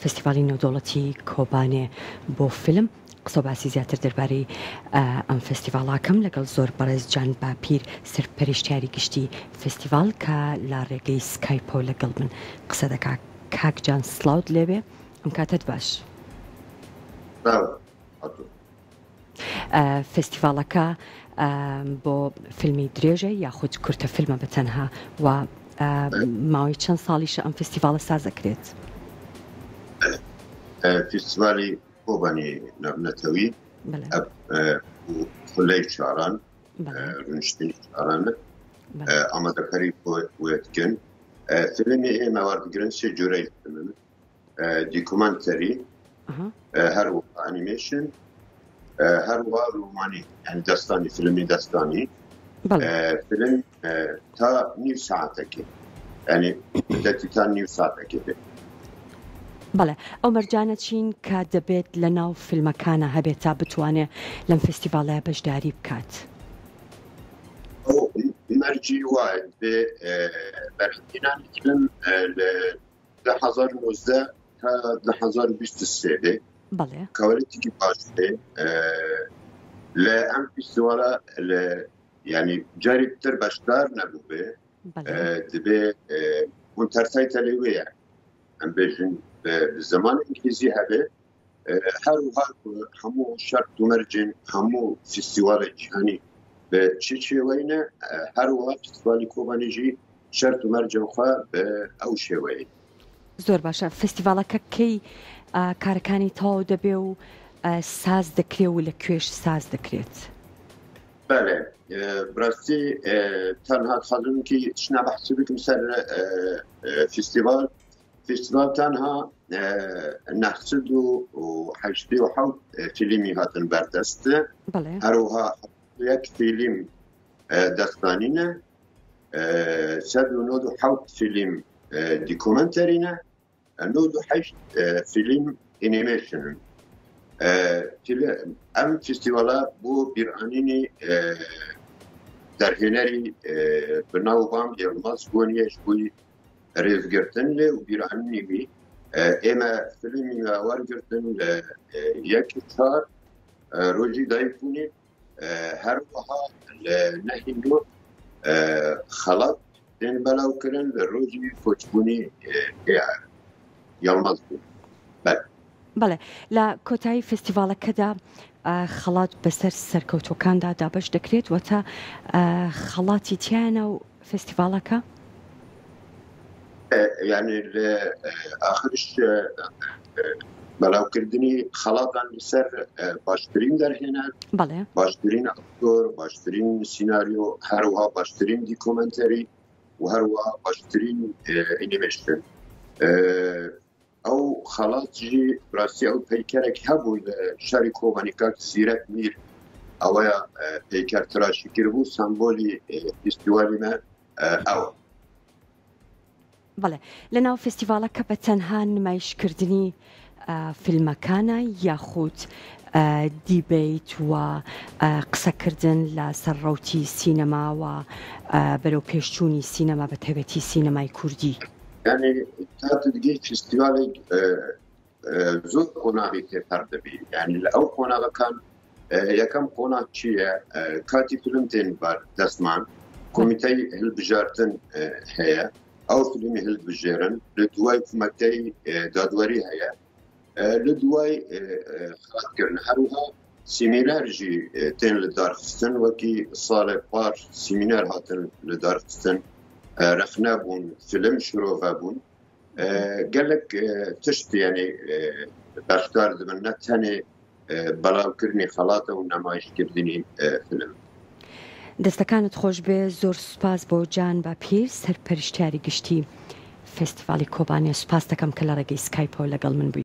فستیڤاڵی نێودەوڵەتی کۆبانێ بۆ فیلم، قسەو باسی زیاتر دەربارەی ئەم فستیڤاڵاکەم لەگەڵ زۆر بەڕێز جان باپیر سەرپەرشتیاری گشتی فستیڤاڵ کە لە ڕێگەی سکایپەوە لەگەڵ من قسە دەکا. کاک جان سڵاوت لێبێ ئەم کاتەت باش. سڵاو خاتوو. فستیڤاڵەکە بۆ فیلمی درێژە یاخود کورتە فیلمە بە تەنها و ماوەی چەند ساڵیشە ئەم فستیڤاڵە ساز ئەکرێت؟ فستیڤالی کۆبانی نەتەوی خولەی چواران ڕونشتنی چوارانە ئامادەکاری وێتکن فیلمی ئێمە وەردگرن سێ جۆرەی فیلم دیکۆمەنتەری هەروەها ئەنیمێشن هەروەها ڕۆمانی یعنی دەستانی فیلمی دەستانی فیلم تا نیو ساعتەکێ یعنی مدەتی تا نیو ساعتەکێ بێت. بەڵێ ئەو مەرجانە چین کە دەبێت لە ناو فیلمەکانە هەبێت تا بتوانێت لەم فستیڤاڵەیە بەشداری بکات؟ ئەو مەرجی وایە دەبێ بەرهەمهێنانی فیلم لە 2019 تا 2023 بێ بەڵێ کوالیتیکی باش بێ لە ئەم فیستیواڵە لە یعنی جاری تر بەشدار نەبوو بێ دەبێ ئونتەرتایتە لێوەیە ئەم بێژن بە زمان ئینگلیزی هەبێ هەروها هەموو شەرت و مەرجێن هەموو فیستیواڵی جیهانی بە چی شێوەینە هەروەها فیستیوالی کۆبانیژی شەرت و مەرجێن خوا بە ئەو شێوەیە. زۆر باشە فستیڤاڵەکە کەی کارەکانی تەواو دەبێ و ساز دەکرێ و لە کوێش ساز دەکرێت؟ بەێ بڕاستی تەنها خەزمکی شنا بەحسی بکم سەر فستیڤال فیستیڤال تەنها 987 فیلمی هاتن بەردەست هەروها یەک فیلم دەستانینە 197 فیلم دیکۆمنتەرینە 98 فیلم ئینیمێشنن ئەم فیستیڤاڵە بۆ بیرانینی دەرهێنەری بەناوبانگ یڵماز گۆنیەش بووی رێزگرتن لێ و بیرانینی وی ئێمە فیلمی وەرگرتن لە یەک چار رۆژی دایکبوونی هەروەها لە نەهی نۆ خەڵات دێن بەلاوکردن لە رۆژی کۆچبوونی یڵماز بوو. بەلێ. بەڵێ لە کۆتایی فستیڤاڵەکەدا خەڵات بەسەر سەرکەوتووەکاندا دابەش دەکرێت واتە خەڵاتی تیایە ناو فستیڤاڵەکە؟ یعنی لە ئاخرش بەلاوکردنی خەڵاتان لەسەر باشترین دەرهێنەر بەڵێ باشترین ئەکتۆر باشترین سیناریۆ هەروها باشترین دیکۆمنتەری و هەروەها باشترین ئینیمێشن ئەو خەڵات ژی ڕاستی ئەو پەیکەرێک هەبوو لە شاری کۆبانی کاک زیرەک میر ئەوەیە پەیکەر تراشی کردبوو سەمبۆلی فیستیوالی مە ئەوە. بەڵێ لەناو فستیڤاڵەکە بە تەنها نمایشکردنی فیلمەکانە یاخود دیبەیت و قسەکردن لە سەر ڕەوتی سینەما و بەرەو پێشچوونی سینەما بە تایبەتی سینەمای کوردی؟ یانی تا دەگەی فستیڤاڵێک زۆر قۆناغی تێپەر دەبی یانی لە ئەو قۆناغەکان یەکەم قۆناغ چییە کاتی فیلم تێن بار دەستمان کۆمیتەی هەلبژاردن هەیە ئەو فیلمی هەلبژێرن لە دوای کومەتەی دادوەری هەیە لە دوای خەڵاتکردن هەروها سیمینار ژی تێن لە دارخستن وەکی ساڵێ پار سیمینار هاتن لە دارخستن رەخنە بوون فیلم شرۆڤە بوون گەلک تشت یعنی بەشدار دەبن نە تەنێ بەڵاوکردنی خەڵاتە و نمایشکردنی فیلم. دەستەکانت خۆشبێ زۆر سوپاس بۆ جان باپیر سەرپەرشتیاری گشتی فێستیڤاڵی کۆبانێ سوپاست دەکەم کە لە ڕێگەی سکایپەوە لەگەڵ من بووی.